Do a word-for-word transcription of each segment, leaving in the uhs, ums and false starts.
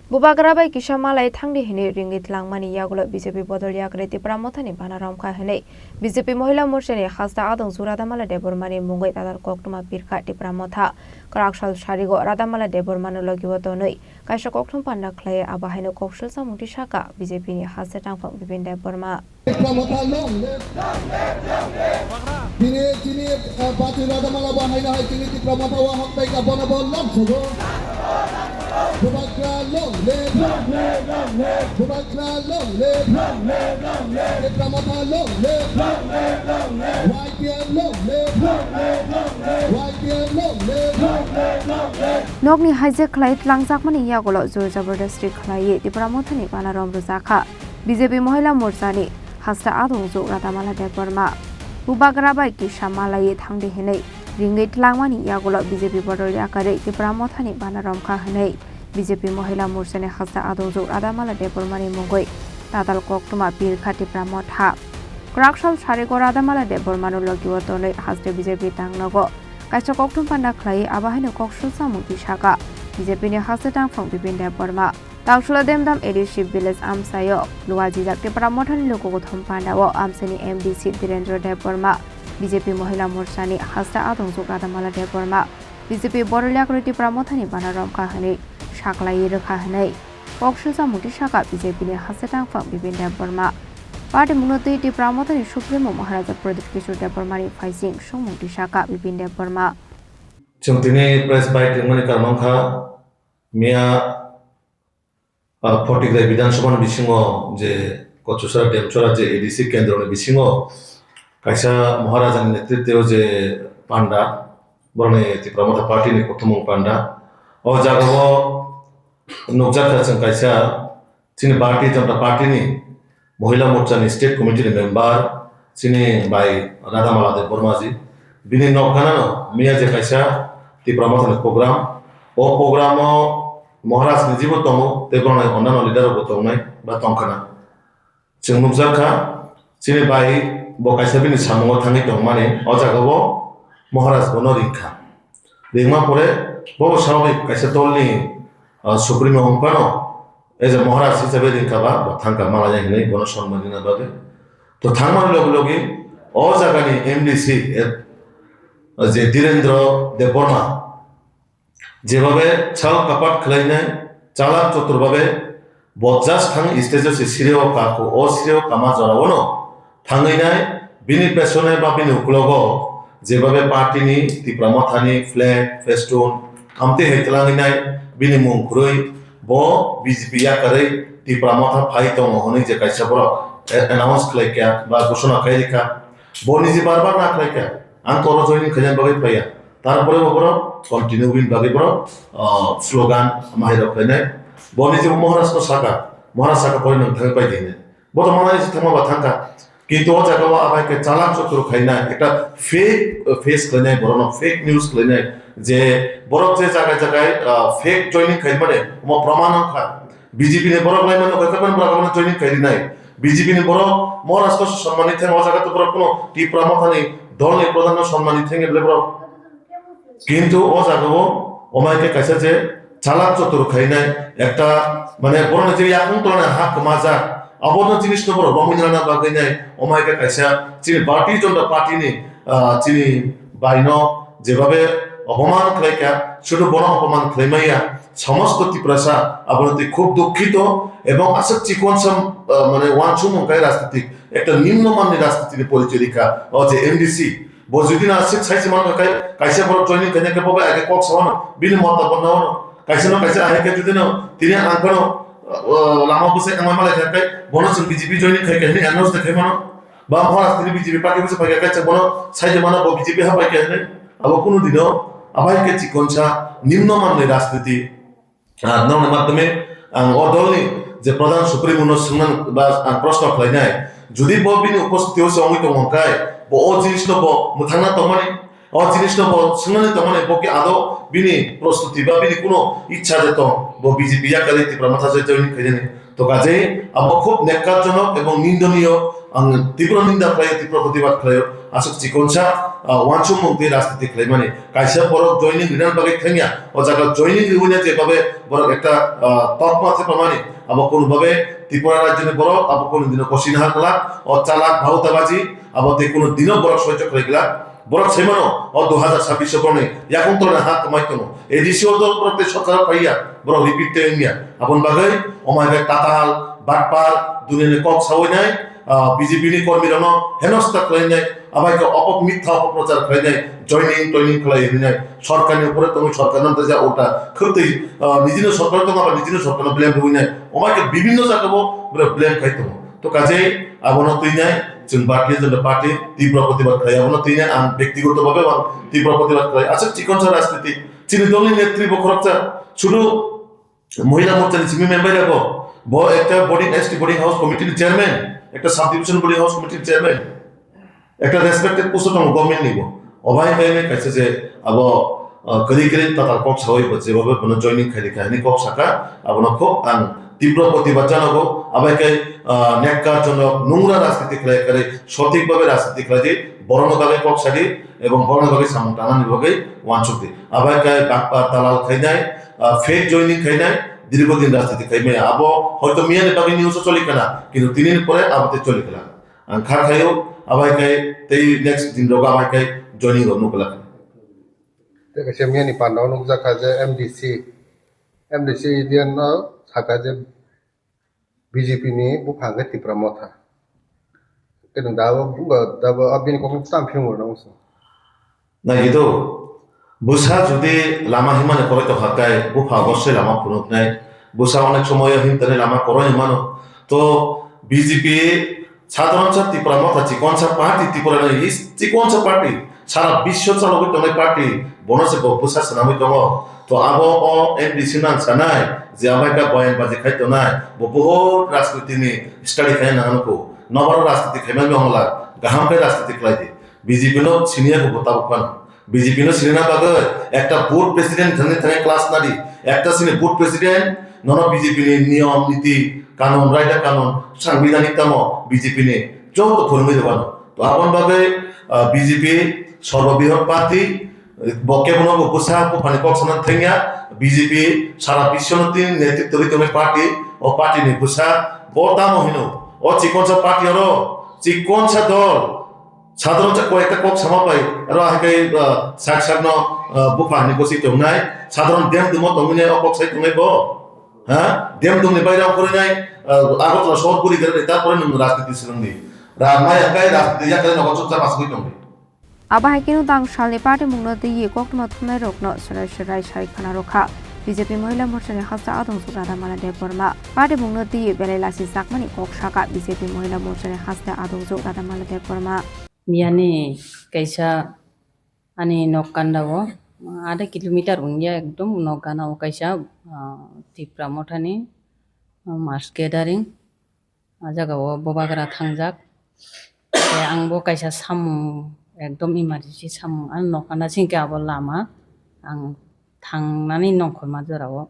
Bubagra bai kisa malai thangdi hinwi ringwi tlangmani yagulo B J P bodol yakarwi Tipra Mothani bana romkha hinwi B J P Mohila Morchani hasta adong Radhamala Debbarmani mungwi tatal koktwma pirkha Tipra Motha. Kwraksal sarigo Radhamala Debbarmano logibo tonwi kaisa kokthum panda khlaiwi abo haino koksil samung tisakha B J P ni hasta tangphang Bipin Debbarma. Tipra Motha long live. Tini, tini, eh, Batu Radhamala bo haino hai tini Tipra Motha o hok bai ka bono bo long sogo. Bubagra long live. Bubagra long live. Tipra Motha long live. Y T F long live. Y T F long live. Nokni hijack khlai tlangjakmani yagulo jor jabardasti khlaiwi Tipra Mothani bana rom rwjakha. B J P Mohila Morchani hasta adong Radhamala Debbarma. Bubagra bai kisa malaiwi thangdi hinwi ringwi tlangmani yagulo B J P bodol yakarwi Tipra Mothani bana romkha hinwi B J P Mohila Morchani hasta adong Radhamala Debbarmani mungwi tatal koktwma pirkha Tipra Motha. Kwraksal sarigo Radhamala Debbarmano logibo tonwi haste B J P tangnogo kaisa kokthum panda khlaiwi abo haino koksil samung tisakha B J P ni hasta tangphang Bipin Debbarma. Taksula Demdam A D C village amchaio luajijak Tipra Mothani luku kuthum pandao amchaini M D C Dhirendra Debbarma, B J P Mohila Morchani hasta adong Radhamala Debbarma, B J P bodol yakarwi Tipra Mothani bana romkha hinwi saklaiwi rwkha hinwi koksil samung tisakha B J P ni hasta tangphang Bipin Debbarma. Party mungno twi Tipra Mothani Supremo Maharaja Pradyut Kishore Debbarmani phaising songmung tisakha Bipin Debbarma. Chwng tini press bai tongmani karmang kha, miya, ah, Photography Bidhan Sabha ni bisingo je Kochuchara Demchara je A D C kendro ni bisingo kaisa Maharaja ni netritwo je panda, borokni Tipra Motha party ni kuthumung panda. O jagao nukjakha chwng kaisa chini Bharatiya Janata Party ni Mohila Morcha ni State Committee ni member chini bai Radhamala Debbarma ji. Bini nokgana no miya je kaisa Tipra Motha ni program. O program o Maharaj ni jibo tongo, tei borokni onano leader rok bo tongnai ba tongkhana. Chwng nukjakha, chini bai bo kaisa bini samungo thangwi tongmani, o jagao Maharaj bono ringkha. Ringma pore bo swababik kaisa dolni, ah, supremo wngphano, as a Maharaj hisabe ringkha ba, bo thangkha malaya hinwi bono sonmani rwna bagwi. To thangmani logi logi o jagani M D C, eh, je Dhirendra Debbarma, jebabe chal kapat khlainai, chalak chotur babe bo just thang stage o se sireo kako, o sireo kama jorao no thangwi nai, bini pesone ba bini uklogo jebabe party ni Tipra Motha ni flag, festoon, amtwi hai twlangwi nai, bini mung kwrwi bo B J P yakarwi Tipra Motha phai tongo hwnwi je kaisa borok, eh, announce khlai kha ba ghosona khai rikha, bo niji bar bar na khlai kha, ang toro joining khaina bagwi phaiya. Tarpore bo borok continue win bagwi borok, ah, slogan mahairok khlainai. Bo niji Maharaj no saka, Maharaj saka pore nwng thangwi pai di hinwi. Bo to manai se thangma ba thangkha. Kintu o jaga o abai khe chalak chotur khainai, ekta fake, uh, face khlainai, borokno fake news khlainai, je borok je jagai jagai, uh, fake joining khaimani, omo proman wngkha. B J P ni borok laimano khaikha borok abono joining khairinai. B J P ni borok Maharashtra se sonmani theng o jaga to borok kuno Tipra Mothani dolni pradhan no sonmani theng bele borok. Kintu o jaga o omai khe kaisa je chalak chotur khainai ekta, mane, borokni je yakung tolani ha kwmajak, abono jinis no borok romwi nana bagwi nai, omai khe kaisa chini Bharatiya Janata Party ni, ah, chini baino jebabe opoman khlaikha, sudu bono opoman khlaimaya, somosto Tiprasa abono twi khub dukhito ebong aswk chikon sam, ah, mane, wansukmung kai rajnitik, ekta nimno manni rajnitini porichoy rikha, o je M D C. Bo jodi na aswk sai se mano kha, kaisa borok joining khaina khe bo bai age kok sa mano, bini mota bo na mano. Kaisa no kaisa ahai khe jodi no tini ang phano, uh, lama bwsai ang ma malai kha khe bono chwng B J P joining khai khe hwnwi announce de khai mano. Ba Maharaj tini B J P party bwsai phai kha khe bono sai se mano bo B J P ha pai khe hwnwi. Abo kunu dino abai khe chikonsa nimno manni rajniti. Ah, nokni madhyome ang o dolni je pradhan supremo no swngnani ba ang proshno khlainai, jodi bo bini upostiti o se wngwi tongo hwnkhe, bo o jinis no bo mwthangna tongmani, o jinis no bo swngnani tongmani, bo khe ado bini prostuti ba bini kuno ichha je tong, bo B J P yakarwi Tipra Motha se joining khainani. To kajei abo khub nekkarjonok ebong nindoniyo, ang tibro ninda khlaio, tibro protibad khlaio, aswk chikonsa ah, uansukmung twi rajniti khlaimani. Kaisa borok joining rinani bagwi thangya, o jaga joining riwina jebabe borok ekta, ah, tokma thepamani, abo kono babe Tripura rajyoni borok, abo kono dino kosina ha glak, o chalak bhauta baji, abo tei kono dino borok soichok khlai glak. Borok saimano o dui hazar sabbish o borokni yakung tolni ha kwmai tongo. A D C o dol borok tei sorkar o phaiya, borok repeat tei wngya. Aboni bagwi omo hai khe tatal, batpar, duniyani kok sawi nai, ah, B J P ni kormi rokno henosta khlai nai, abai khe opok mitha opok prochar khlai nai, joining toining khlai ri nai, sorkar ni upore tongwi sorkar no tei ja ulta khwtwi, ah, nijino sorkar tongo aba nijino sorkar no blame rwi nai, omo hai khe bibinno jaga o borok blame khai tongo. To kajai abono twi nai chwng Bharatiya Janata Party tibra protibad khlai, abono twi nai ang bektigoto bhabe ang tibra protibad khlai. Aswk chikonsa rajniti, chini dolni netri bo khoroksa, sudu Mohila Morcha ni simi member abo, bo ekta boarding, S T boarding house committee ni chairman, ekta subdivision boarding house committee ni chairman, ekta respected post o tongo government ni bo. Obai khe kaisa je abo, ah, kwrwi kwrwi tatal kok sawi bo jeba bo bono joining khai di kha hwnwi kok saka, abono khub ang tibro protibad janago. Abai khe, ah, nekkar jonok nungra rajniti khlai kwrwi sothik bhabe rajniti khlai di, borokno bagwi kok sa di ebong borokno bagwi samung tangnani bagwi uansuk di. Abai khe bakpa dalal khainai, ah, fake joining khainai, dirgo din rajniti khai maya. Abo hoito miya ni bagwi news o choli kana, kintu tini ni pore abo tei choli kana. Ang kha khaio, abai khe tei next din rogo abai khe joining rok nukla. Tei kaisa miya ni panda o nukjak kha je M D C, M D C Indian no saka je B J P ni buphang khe Tipra Motha. Tei nwng da bo, da bo abini kok tam phiyung rwna muchung. Naikhe do, bwsa jodi lama himani kwlai tongkha khe, bupha bo se lama phunuknai. Bwsa onek somoyo himtani lama kwrwi himano. To B J P sadharon sa Tipra Motha chikonsa party, Tripura ni is chikonsa party. Sara biswo chalogwi tongnai party, bono se bo bwsa swnamwi tongo. To abo o M D C nang sanai, je amai ka boyan baji khai tongnai, bo bohot rajniti ni study khai nang nukho. Nobaro rajniti khai man wngla, kaham khe rajniti khlai di. B J P no siniya bo tabuk phano. B J P no sinina bagwi ekta board president thangwi thangwi class nadi. Ekta sini board president nono B J P ni niyom niti kanun, raida kanun, sangbidhanik tamo B J P ni joto phwrwngwi rwano. To aboni bagwi, ah, B J P sorbo bihor party, bo kebono bo bwsa buphani kok sana thengya, B J P sara biswno tini netritw rwi tongnai party, o party ni bwsa bo tamo hino, o chikonsa party oro, chikonsa dol, Sadharon sa koi ekta kok sama bai, aro hai kai, ah, sak sak no, ah, bupha ni gosi tongnai, sadharon dem dumo tongwi nai, o kok sai tongnai bo. Ha? Dem dum ni bai rok kori nai, ah, Agartala sohor puri gere, ta pore nwng rajniti swrwng di. Ra mai ang kai rajniti ya kai nogo chukcha masugwi tongdi. Abo hai khe no dang salni party mungno twiwi kokno thumnai rokno swrai swrai sai khana rwkha. B J P Mohila Morchani hasta adongjwk Radhamala Debbarma. Party mungno twiwi belai lasi jakmani kok saka B J P Mohila Morchani hasta adongjwk Radhamala Debbarma. Miyani kaisa ani nok kanda o, adha kilometer wngya ekdom nok gana o kaisa, ah, Tipra Mothani, ah, mass gathering. Ah jaga o bubagra thangjak. Tei ang bo kaisa samung ekdom emergency samung, ani nok gana se hwnkhe abo lama, ang thangnani nongkhorma jora o.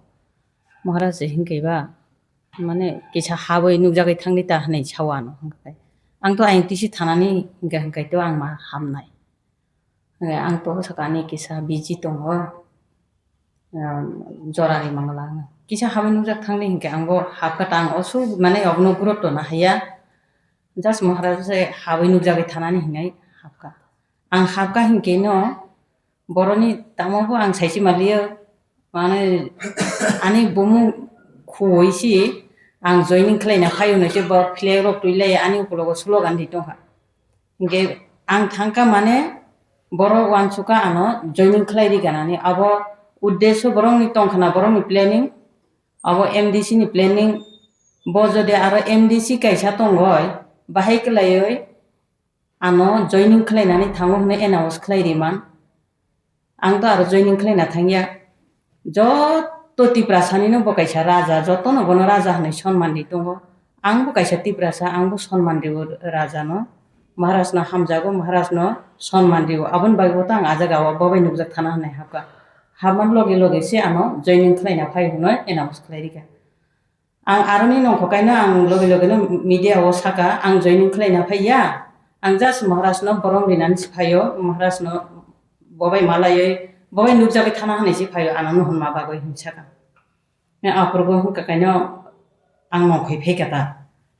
Maharaj se hwnkhe ba, mane kisa habwi nukjagwi thangdi ta hwnwi sao ano hwnkhe. Ang to ayang tisi thanani hwnkhe hwnkhe to ang ma hamnai. Hwnkhe ang to sakani kisa busy tongo. Jorani mangla ang kisa habwi nukjak thangdi hwnkhe ang bo hapkha ta ang osu mane obono gurutto nahaiya. Just Maharaj se habwi nukjagwi thanani hwnwi hapkha. Ang hapkha hwnkhe no boroni tamo bo ang saisi maliyo. Mane ani bumung khuwi si ang joining khlaina phaio hwnwi se bo flag rok twi lai ani ukulogo slogan di tongkha. Hwnkhe ang thangkha mane borok uansukha ano joining khlai ri ganani abo uddesyo borokni tongkhana borokni planning abo M D C ni planning bo jodi aro M D C kaisa tongoi bahai kwlaioi ano joining khlainani thango hwnwi announce khlai riman. Ang to aro joining khlaina thangya. Joto Tiprasani no bo kaisa raja, jotono bono raja hwnwi sonman di tongo. Ang bo kaisa Tiprasa, ang bo sonman rio raja no. Maharaj no hamjago, Maharaj no sonman rio. Aboni bagwi bo to ang ah jaga o bobai nukjak thana hwnwi hapkha. Hapman loge loge se ano joining khlaina phai hwnwi announce khlai rikha. Ang aroni nongkho kaino ang loge loge no media o saka, ang joining khlaina phaiya, Ang just Maharaj no borom rinani si phaio, Maharaj no bobai malaioi, bobai nukjagwi thana hinwi si phaio, ano nuhunma bagwi hinwi sakha. Aphuru bo hwnkha kaino ang nongkhoi phaikha ta,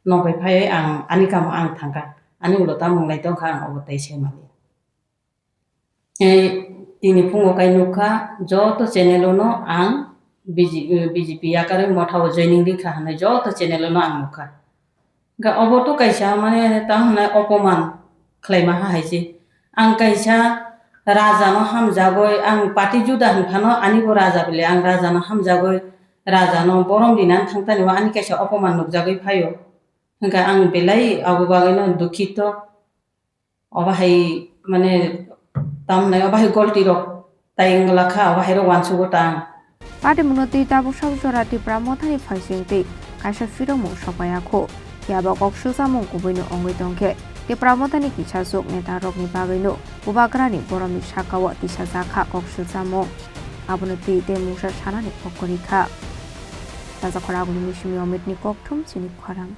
nongkhoi phaioi ang ani kamo ang thangkha, ani ulo tamung lai tongkha, ang obo tei sai maliya. Tei tini phungo kai nukha, joto channel-o no ang B J P yakarwi mothao joining rikha hwnwi joto channel-o no ang nukha. Hwnkhe obo to kaisa mane tamo hwnai opoman khlaima ha hai se. Ang kaisa raja no hamjagwi, ang party juda hwnphano ani bo raja bile, ang raja no hamjagwi, raja no borom rinani thangtani o ani kaisa opoman nukjagwi phaio. Hwnkhe ang belai abo bagwi no dukhito. Obo hai mane tamnai obo hai golti rok tai wngla kha, obo hai rok uansugo tang. Patimungno twi tabuk sak jora Tipra Mothani phaising twi kaisa phirokmung sokpaiya kho. Phiya bo kok swchamung kubuino wngwi tongkhe Tipra Mothani kisa chuk neta rokni bagwino Bubagrani boromni sakao tisajak kha kok swchamung. Abono twi tei mungsa sanani kok kwrwi kha. Tajakhor Agulini simi Omitni kokthum chini khorang.